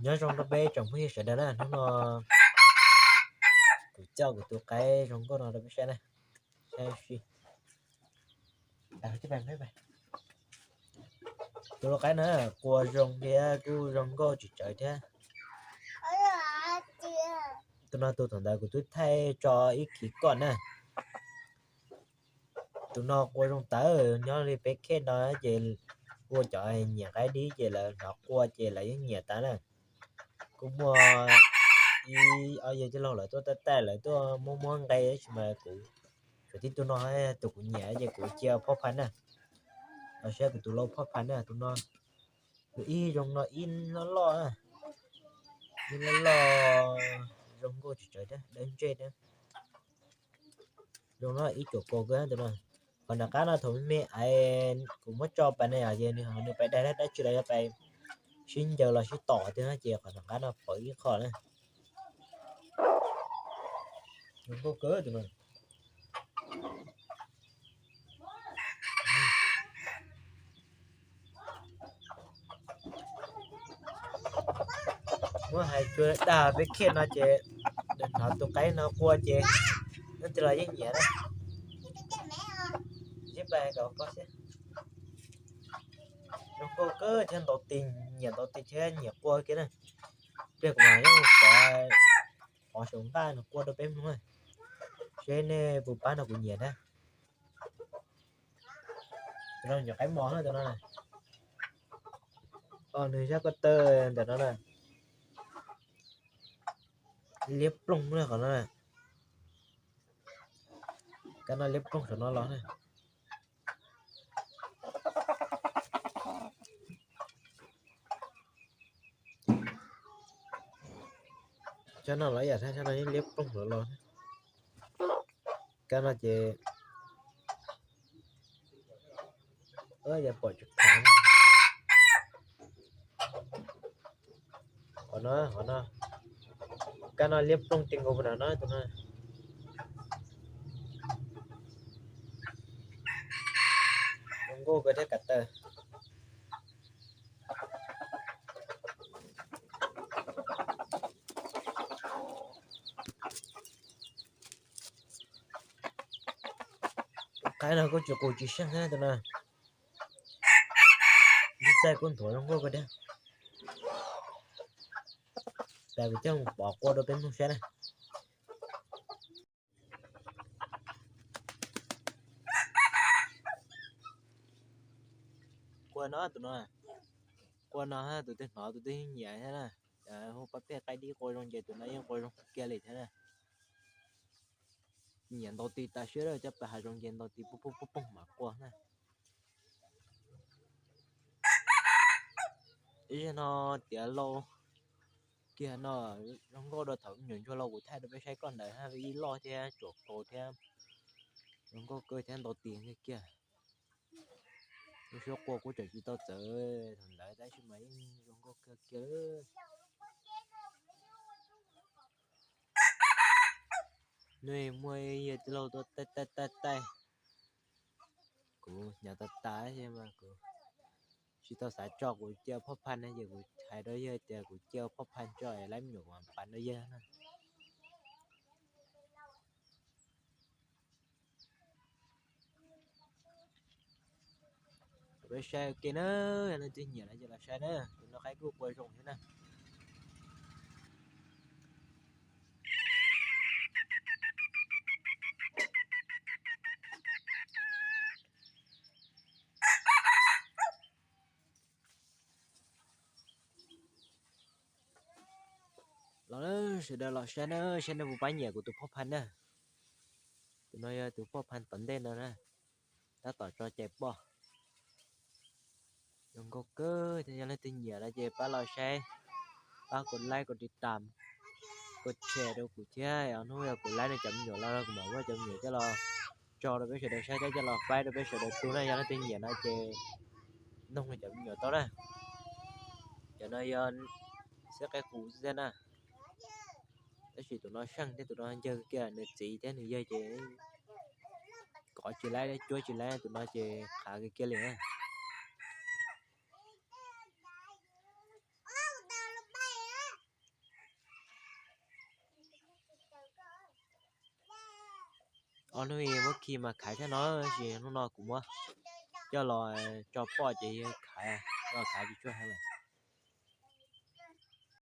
Nyob zoo rau peb tsoom phooj ywg sawv daws na, hnub no kuv coj kuv tus qaib zoo nkauj no rau peb saib na. Saib si. Tus lau qaib na, qua zoo thiab kuj zoo nkauj tsis tsawg thiab. Tus no tus thaum ntawd kuv twb thaij tso ib khiv koj na. Tus no qua zoo tawv, nyob li peb khej no ces ua cov nyiam qaib dib ces lawv hnov qua ces lawv yeej nyiam tas na. Kuj muaj ib ob yawg tij laug lawv tuaj taij taij, lawv tuaj muab muab nqe, tab sis mas kuv, kuv tib tug no, tus kuv nyiam ces kuv cia phoj pha na. Los saib kuv tus lau phoj pha na, tus no, tus ib zoo no ib loj loj, ib loj loj, zoo nkauj tsis tsawg thiab, dawb ntsej thiab. Zoo no ib cuam kaus kawg tus no. Qhov nram qab no thaum me me kuv muab tso pas ne, yog nws pais daig dab tsi los yog pais sib ncaws los sib tom twg no ces qhov nram qab no pov ib qho na. Zoo nkauj kawg tus no. Muab hais tsuas dag peb khej no ces hnov tus qaib no qua ces leej twg los yeej nyiam na. Sib pab kom koj xwb. Zoo nkauj kawg thiab ntau tis, nyiam ntau tis thiab nyiam qua kiag na. Pliag kuv mam li xav qhov saum nqaj nws qua rau peb mloog na, seb nej puas pab nrog kuv nyiam na. Tus no nyuam qaib mos na tus no. Nws sab ko taw ntawm no na, liab ploog na qhov no. Kab no liab ploog saum no los na. Cov no los yam thab, cov no liab ploog saum los. Kab no ces yog pom tsis khav. Qhov no, qhov no, kab no liab ploog ti nkaus no tus no. Zoo nkauj kawg thiab kav taw. Qaib no kuj tsis qus tsis seej thiab tus no. Ib txaij kuj nthuav zoo nkauj kawg thiab. Cas kuv coj mus pov qua rau peb mloog saib na. Qua no tus no, qua no tus twg hnov tus twg nyiam thiab na. Hu pab peg qaib dib qua zoo ces tus no yeej qua zoo kiag li thiab na. Nyiam ntau tis tas siab lawm, coj pab hav zoov ces ntau tis pub pub pub poog mam qua na. Ib zaug no tiav lau kiag no, zoo nkauj dua thaum me nyuam ntsuag los kuv thaij rau peb saib koj ntawd, ib loj thiab tsuam kaus thiab, zoo nkauj kawg thiab ntau tis kiag. Lub suab qua kuj tseem tsis tau txawv thaum ntawd tab sis mas yeej zoo nkauj kawg kiag. Nws muaj ib yawg tij laug tuaj taij taij taij, kuv hnyav tas tas mas kuv tsis tau xav tso kuv cia phoj pha na, ces kuv hais rau yawg tias kuv cia phoj pha tso es lawv me nyuam kuv mam pas rau yawg na. Peb saib ua ke na, yog leej twg nyiam no ces los saib na, tus no qaib kuj qua zoo thiab na. Los sawv daws los saib na, saib nej puas pab nyiam kuv tus phoj pha na. Tus no yog tus phoj pha tom ntej no na, tab tom tso cai poj. Zoo nkauj kawg, yog leej twg nyiam no ces pab los saib, pab kuv like, kuv tiv tam, kuv share rau kuv thiab. Hnub yog kuv laib no cov me nyuam los kuv mam muab cov me nyuam coj los tso rau peb sawv daws saib thiab coj los faib rau peb sawv daws tu na. Yog leej twg nyiam no ces noog cov me nyuam tau na. Cov no yog xib qe qus xwb na, tab sis tus no seej thiab tus no ncawg kiag, nws txiv thiab nws yawg ces kov tsis laib, cuab tsis laib, tus no ces qhav kiag kiag li na. Ob hnub muab khi mas khaiv thiab no, tab sis hnub no kuv muab coj los tso poj ces yog khaiv, los khaiv tsis tshua heev lawm.